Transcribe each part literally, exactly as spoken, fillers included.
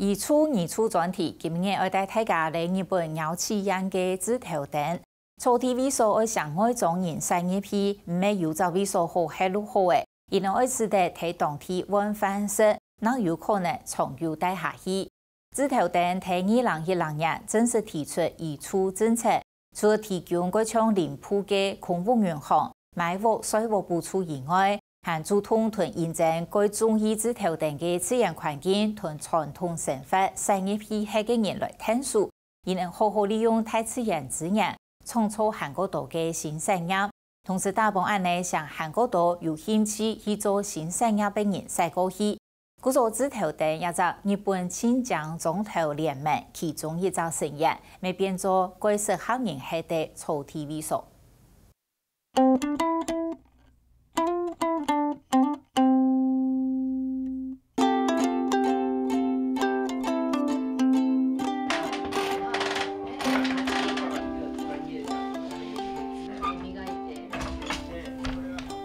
移除移除專題，今日愛帶大家來日本鳥取縣个志頭町。草地位所愛先外裝人駛入去，毋係有隻位所好歇就好个，因為愛使得在當地換飯食，正有可能長久待下去。志頭町在二零一六年正式提出移除政策，除了提供蓋像林埔个空屋銀行、買屋、稅屋補助以外，還主動同認真蓋中意志頭町个自然環境同傳統生活徙入去歇个人來𢯭手， 因為好好利用大自然資源，創造還過多个新產業，同時打幫恁呢，想還過多有興趣去做新產業个人徙過去。故所志頭町這隻日本近江庄頭聯盟其中一隻成員，乜變做蓋適合人歇个草地位所。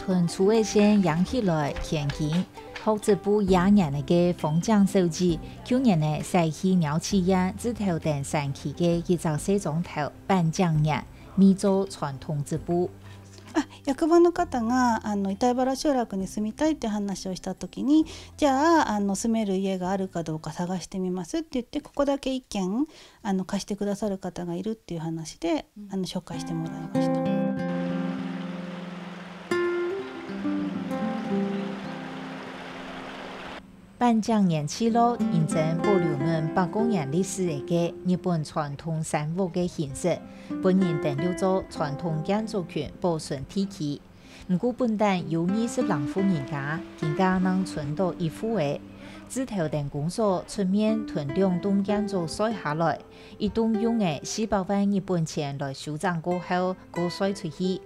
同粗个線影起來，牽緊，學織布廿年个方江小姐，舊年呢徙去鳥取縣志頭町山區个一隻細庄頭板井原， 未做傳統織布。あ、役場の方があの板井原集落に住みたいって話をした時に、じゃああの住める家があるかどうか探してみますって言って、ここだけ一軒あの貸してくださる方がいるっていう話で、あの紹介してもらいました。 板井原聚落因真保留滿百過年歷史个日本傳統山屋个形式，分人登錄做傳統建築群保存地區。毋過本旦有二十零戶人家，今下正伸到一戶仔。志頭町公所出面同兩棟建築徙下來，一棟用仔四百萬日本錢來修整過後，過徙出去。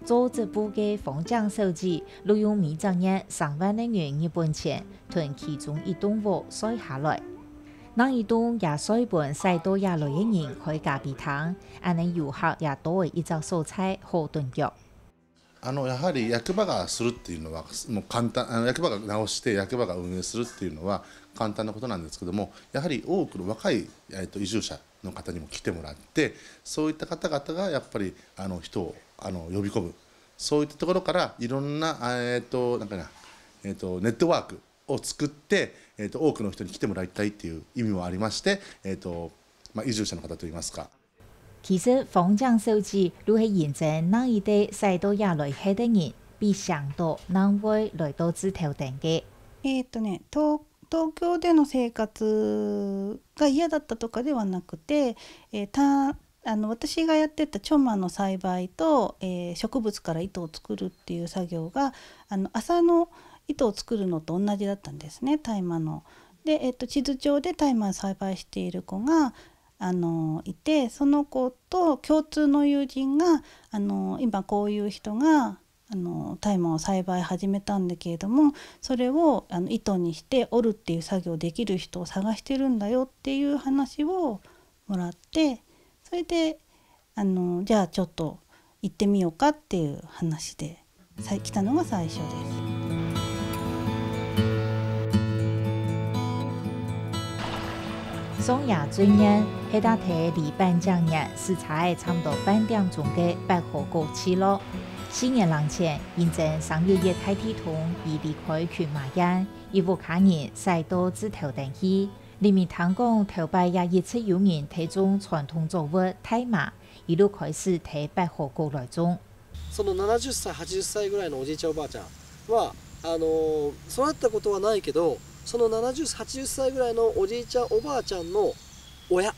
做織布个方江小姐，利用每隻月三萬个銀日本錢，同其中一棟屋徙下來。另一棟也徙分徙到這來个人開咖啡廳，恁呢遊客也多了一隻所在好頓腳。あのやはり役場がするっていうのはもう簡単あの役場が直して役場が運営するっていうのは簡単なことなんですけども、やはり多くの若い、えー、と移住者の方にも来てもらって、そういった方々がやっぱりあの人をあの呼び込む、そういったところからいろんな、えー、となんかな、えー、とネットワークを作って、えー、と多くの人に来てもらいたいっていう意味もありまして、えー、とまあ移住者の方といいますか。 其實方江小姐就係因真另一兜徙到這來歇个人，比想著正會來到志頭町个。えーっとね、東東京での生活が嫌だったとかではなくて、えーたあの私がやってたチョマの栽培と、えー植物から糸を作るっていう作業があの麻の糸を作るのと同じだったんですね、大麻の。で、えっと地津町で大麻を栽培している子があのいて、その子と共通の友人があの今こういう人があの大麻を栽培始めたんだけれども、それをあの糸にして織るっていう作業できる人を探してるんだよっていう話をもらって、それであのじゃあちょっと行ってみようかっていう話でさ来たのが最初です。上野最遠，係搭在離板井原駛車仔差毋多半點鐘个八和谷聚落。四年零前，因真三一一大地動而離開群馬縣，一屋下人徙到志頭町去。裡面聽講頭擺也一直有人在種傳統作物大麻，一路開始在八和谷來種。 そのななじゅっさい、はちじゅっさいぐらいのおじいちゃんおばあちゃんは、あのー育てたことはないけど、そのななじゅっ、はちじゅっさいぐらいのおじいちゃんおばあちゃんの親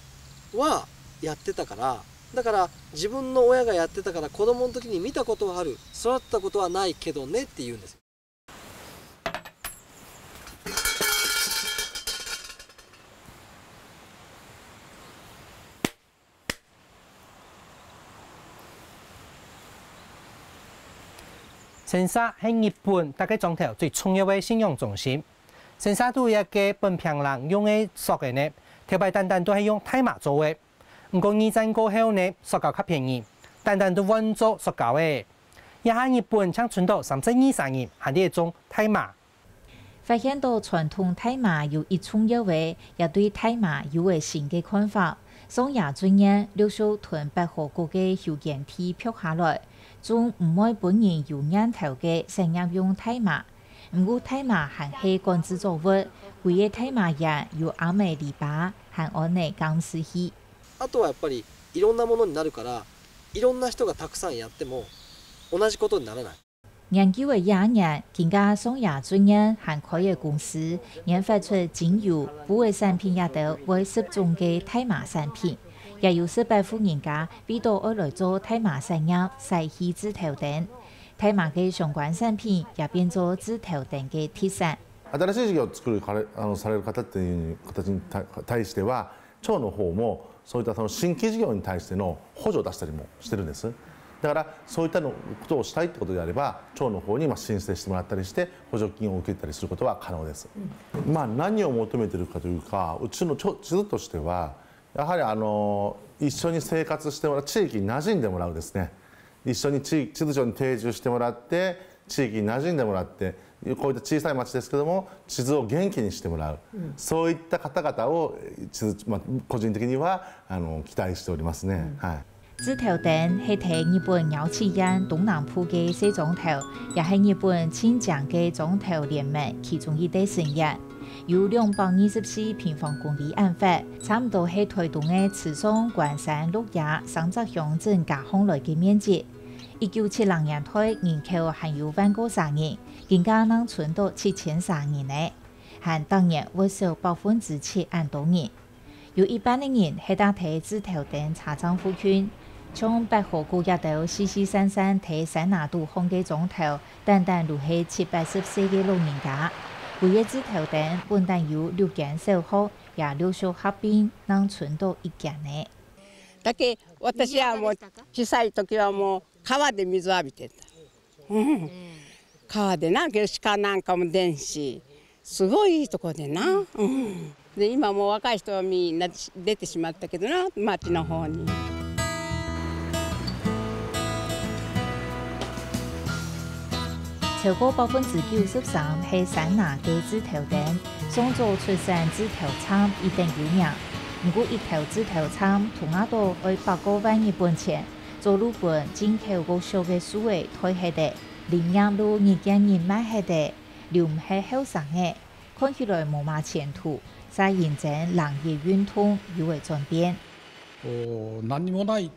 はやってたから、だから自分の親がやってたから子供の時に見たことはある、育てたことはないけどねって言うんですよ。 神社係日本逐个庄頭最重要个信仰中心。神社肚這个本坪頂用个塑仔呢，頭擺單單都係用大麻做个。毋過二戰過後呢，塑膠較便宜，單單都換做塑膠仔。這下日本淨伸到三十二儕人還在種大麻。發現到傳統大麻有一重要个，也對大麻有个新个看法。上野俊彥陸續同八河谷个休耕地拍下來，種毋會分人有癮頭个產業用大麻。毋過大麻還係管制作物，歸個大麻園由阿姆、俚爸還安尼監視佢。あとはやっぱりいろんなものになるから、いろんな人がたくさんやっても同じことにならない。研究个這年，今个上野俊彥還開个公司，研發出精油、布个產品這兜會食中个大麻產品，也有十八戶人家為著愛來做大麻產業，徙去制頭燈。大麻个相關產品也變做制頭燈个特產。新しい事業を作る彼あのされる方っていう形に対しては町の方もそういったその新規事業に対しての補助を出したりもしてるんです。だからそういったのことをしたいってことであれば、町の方にまあ申請してもらったりして、補助金を受けたりすることは可能です。まあ何を求めてるかというか、うちの地地としては、やはりあの一緒に生活してもらう、地域に馴染んでもらうですね。一緒に地地図上に定住してもらって、地域に馴染んでもらって、こういった小さい町ですけども、地図を元気にしてもらう、そういった方々を地まあ個人的にはあの期待しておりますね。はい。制頭燈係在日本鳥取縣東南部个細庄頭，也係日本盡靚个庄頭聯盟其中一垤成員，有兩百二十四平方公里恁闊，差毋多係台東个池上、關山、鹿野三隻鄉鎮加項來个面積。一九七零年代人口還有萬過儕人，今个正伸到七千儕人呢，還逐年會少百分之七恁多人。 有一半个人歇踱在制頭燈車站附近，像八河谷這兜四四散散在山林肚項个庄頭，單單就係七八十歲个老人家。唯一制頭燈本旦有六間小學，也陸續合併，正伸到一間呢。だけ私はもう小さい時はもう川で水浴びてた。うん、川でな、けど鹿なんかも出んし、すごいいいとこでな。うん、で、今もう若い人はみんな出てしまったけどな、町の方に。超過百分之九十三係山林个制頭燈，上早出產制頭杉一等有名。毋過一頭制頭杉動啊到愛百過萬日本錢， 做路本進口過少个樹仔退忒咧，林業路日見日埋忒咧，留毋核後生仔，看起來無麼前途，煞引證林業運動有个轉變。こう何にもないっ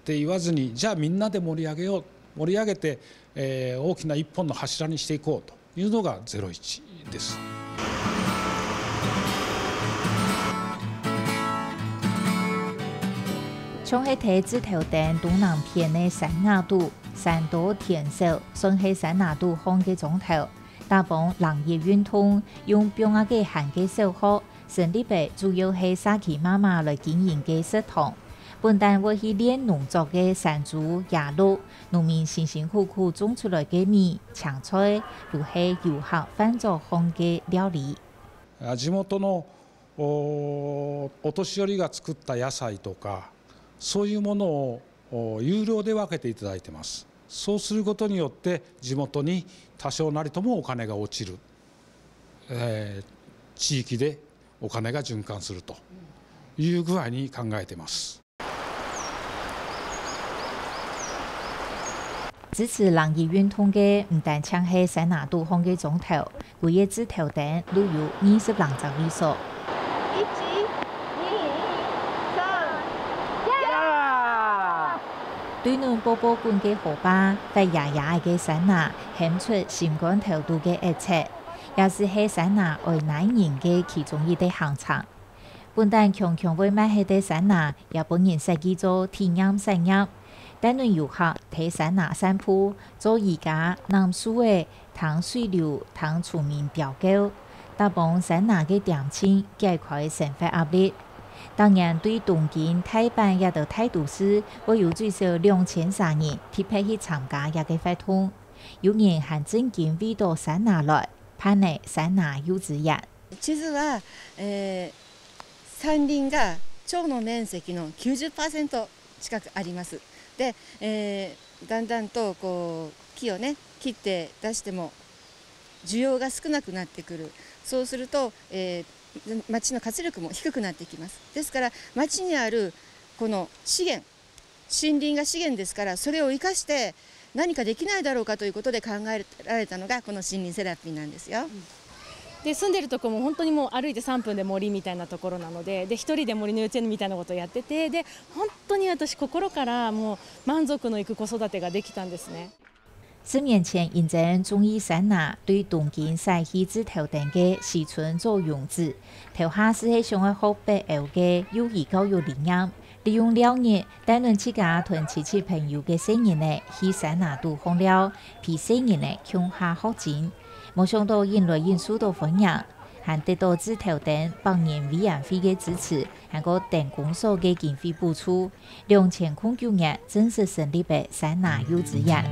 て言わずに、じゃあみんなで盛り上げよう、盛り上げて、えー大きな一本の柱にしていこうと。いうのがゼロイチです。像係在制頭燈東南片个山野肚，山多田少，算係山林肚項个庄頭。打幫林業運動，用放啊个閒个小學， 成立个主要係社區媽媽來經營个食堂，本旦會去煉農作个山豬、野鹿，農民辛辛苦苦種出來个米、青菜，就係遊客飯桌項个料理。地元のおお年寄りが作った野菜とか、そういうものをお有料で分けていただいてます。そうすることによって地元に多少なりともお金が落ちる、えー地域でお金が循環するという具合に考えています。支持藍翼運動个毋單淨係山林肚項个庄頭，歸隻制頭燈都有二十零隻位所。一、二、三、呀！對等暴暴滾个河壩，發野野仔个山林，喊出心肝頭肚个熱切，也就係山林愛拉人个其中一個行程。 本旦強強會賣忒个山林，也分人設計做體驗產業。帶等遊客在山林散步，做瑜伽、揇樹仔、聽水流、聽蟲鳴噭叫，打幫山林个恬靜解開生活壓力。逐年對東京、大阪這兜大都市，會有最少兩千儕人特別去參加這個活動。有人還正經為著山林來，辦了山林幼稚園。 地図は、えー山林が町の面積のきゅうじゅっパーセント近くあります。で、えーだんだんとこう木をね切って出しても需要が少なくなってくる。そうすると、えー町の活力も低くなってきます。ですから、町にあるこの資源、森林が資源ですから、それを生かして何かできないだろうかということで考えられたのが、この森林セラピーなんですよ。で住んでるとこも本当にもう歩いてさんぷんで森みたいなところなので、で一人で森の幼稚園みたいなことをやってて、で本当に私心からもう満足のいく子育てができたんですね。十年前，因爭中意山林，對東京徙去志頭町个西村做養子。頭下就係想愛學北歐个幼兒教育理念，利用尞日，帶等自家同親戚朋友个細人仔去山林肚放尞，陪細人仔共下學習。無想到引來恁受到歡迎，還得到志頭町百年委員會个支持，還過町公所个經費補助。 兩千空九年正式成立个山林幼稚園。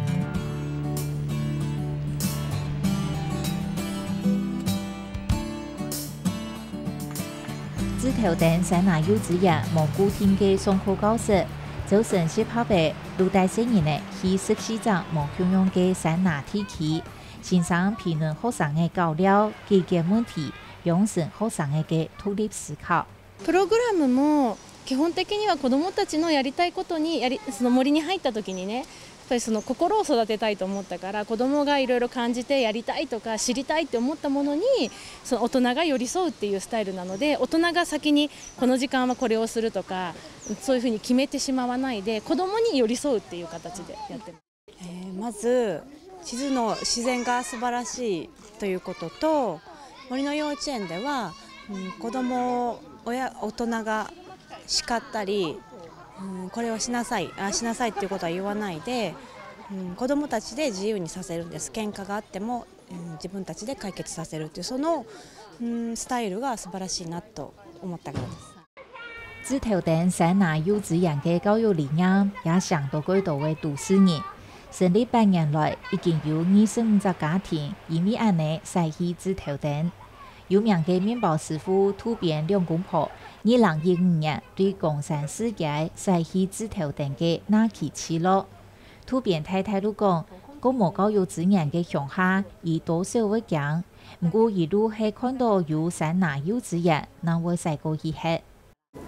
志頭町山林幼稚園無固定个上課教室，朝晨十點半，就帶細人仔去十四隻無共樣个山林地區，先生陪等學生仔搞尞，解決問題，養成學生仔个獨立思考。 プログラムも基本的には子どもたちのやりたいことにやりその森に入った時にね、やっぱりその心を育てたいと思ったから、子どもがいろいろ感じてやりたいとか知りたいって思ったものに、その大人が寄り添うっていうスタイルなので、大人が先にこの時間はこれをするとか、そういうふうに決めてしまわないで、子どもに寄り添うっていう形でやってます。 えーまず地図の自然が素晴らしいということと、森の幼稚園では、うん、子ども、親、大人が叱ったり、うん、これをしなさい、ああしなさいっていうことは言わないで、うん、子どもたちで自由にさせるんです。喧嘩があっても、うん、自分たちで解決させるっていうその、うん、スタイルが素晴らしいなと思ったからです。 志頭町山林幼稚園个教育理念也承到蓋多位都市人。成立八年來，已經有二十五隻家庭因為恁仔徙去志頭町。有名个麵包師傅渡邊兩公婆，二零一五年對岡山市街徙去志頭町个那崎聚落。渡邊太太就講，過無教育資源个鄉下，佢多少會驚。毋過佢就係看到有山林幼稚園，正會徙過去歇。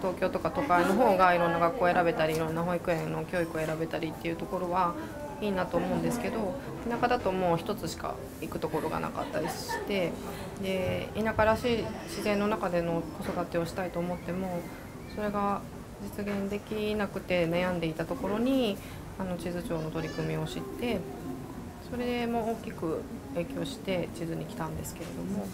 東京とか都会の方がいろんな学校を選べたり、いろんな保育園の教育を選べたりっていうところはいいなと思うんですけど、田舎だともう一つしか行くところがなかったりして、で、田舎らしい自然の中での子育てをしたいと思っても、それが実現できなくて、悩んでいたところに、あの地図帳の取り組みを知って、それも大きく影響して地図に来たんですけれども。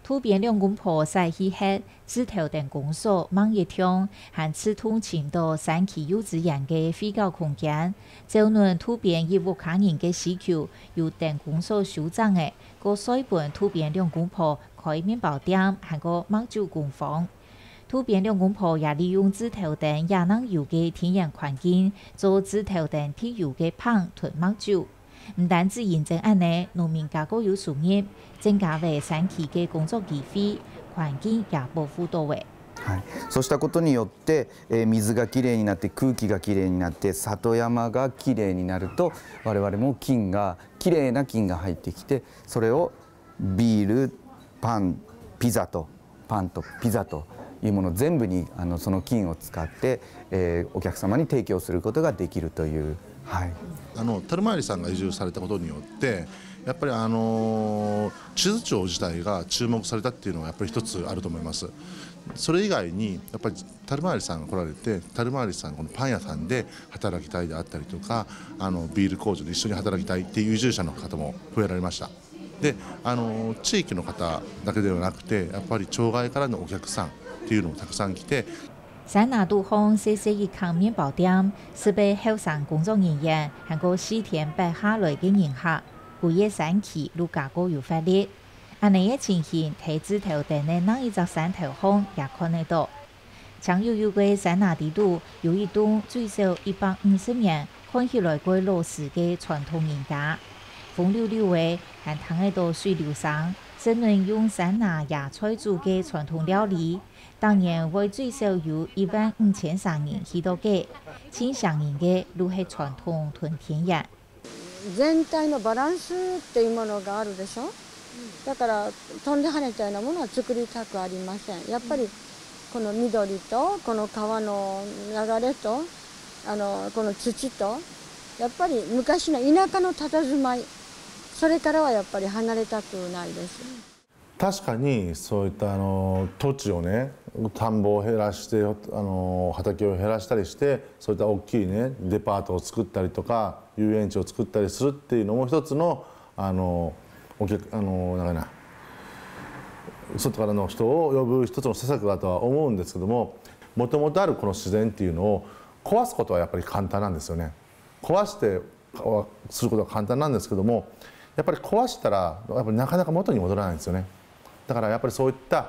渡邊兩公婆徙去歇，志頭町公所吂一暢，還自動尋到山區幼稚園个會教空間。照等渡邊一屋下人个需求，由町公所收整仔，過稅分渡邊兩公婆開麵包店，還過麥酒工坊。渡邊兩公婆也利用志頭町也正有个天然環境，做志頭町特有个餅同麥酒。 毋單止因爭恁仔，農民家過有收入，增加了山區个工作機會，環境也保護到了。はい、そうしたことによって、えー水がきれいになって空気がきれいになって里山がきれいになると我々も菌がきれいな菌が入ってきてそれをビール、パン、ピザとパンとピザというもの全部にあのその菌を使って、えーお客様に提供することができるという、はい、あのタルマーリさんが移住されたことによってやっぱりあの地図帳自体が注目されたっていうのはやっぱり一つあると思います。それ以外にやっぱりタルマーリさんが来られてタルマーリさんこのパン屋さんで働きたいであったりとかあのビール工場で一緒に働きたいっていう移住者の方も増えられました。であの地域の方だけではなくてやっぱり町外からのお客さんっていうのもたくさん来て 山林肚項細細一間麵包店，就分後生工作人員還過四天八下來个人客，歸個山區就加過有活力。恁仔个情形，在志頭町个另一隻山頭項也看得到。青幽幽个山林底肚，有一棟最少一百五十年，看起來蓋老式个傳統人家。風溜溜仔，還聽得到水流聲，正等用山林野菜煮个傳統料理。 逐年會最少有一萬五千儕人去到該，盡驚人个就係傳統同田園。全体のバランスっていうものがあるでしょ。だから飛んで跳ねたようなものは作りたくありません。やっぱりこの緑とこの川の流れと、あのこの土と、やっぱり昔の田舎の佇まい、それからはやっぱり離れたくないです。確かにそういったあの土地をね、田んぼを減らして、あの、畑を減らしたりして、そういった大きいね、デパートを作ったりとか、遊園地を作ったりするっていうのも一つの、あの、お客、あの、なんかな、外からの人を呼ぶ一つの施策だとは思うんですけども、もともとあるこの自然っていうのを、壊すことはやっぱり簡単なんですよね。壊して、することは簡単なんですけども、やっぱり壊したら、やっぱりなかなか元に戻らないんですよね。だからやっぱりそういった、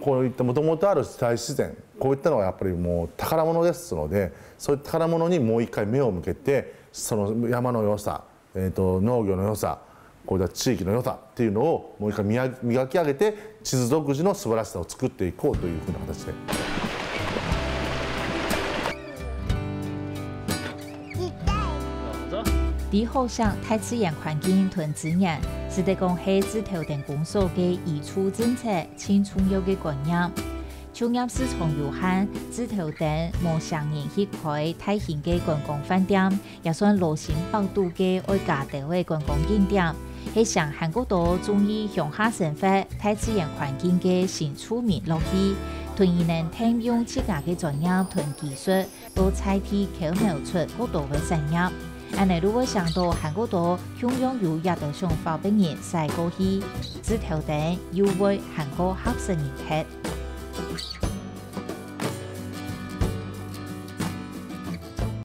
こういったもともとある大自然、こういったのはやっぱりもう宝物ですので、そういった宝物にもう一回目を向けて、その山の良さ、えーと、農業の良さ、こういった地域の良さっていうのをもう一回磨磨き上げて、地質独自の素晴らしさを作っていこうというふうな形で。在學生大自然環境同資源，使得講係志頭燈公所个移除政策盡重要个觀念。就業市場有限，志頭燈無成人去開大型个觀光飯店， 也算羅森北肚个愛加兜个觀光景點，係成還過多中意鄉下生活、大自然環境个新住民落去，同佢等善用自家个專業同技術，到在地摎苗出過多个產業。恁呢就會想到還過多共樣有這兜想法个人徙過去，志頭燈又會還過合適人忒。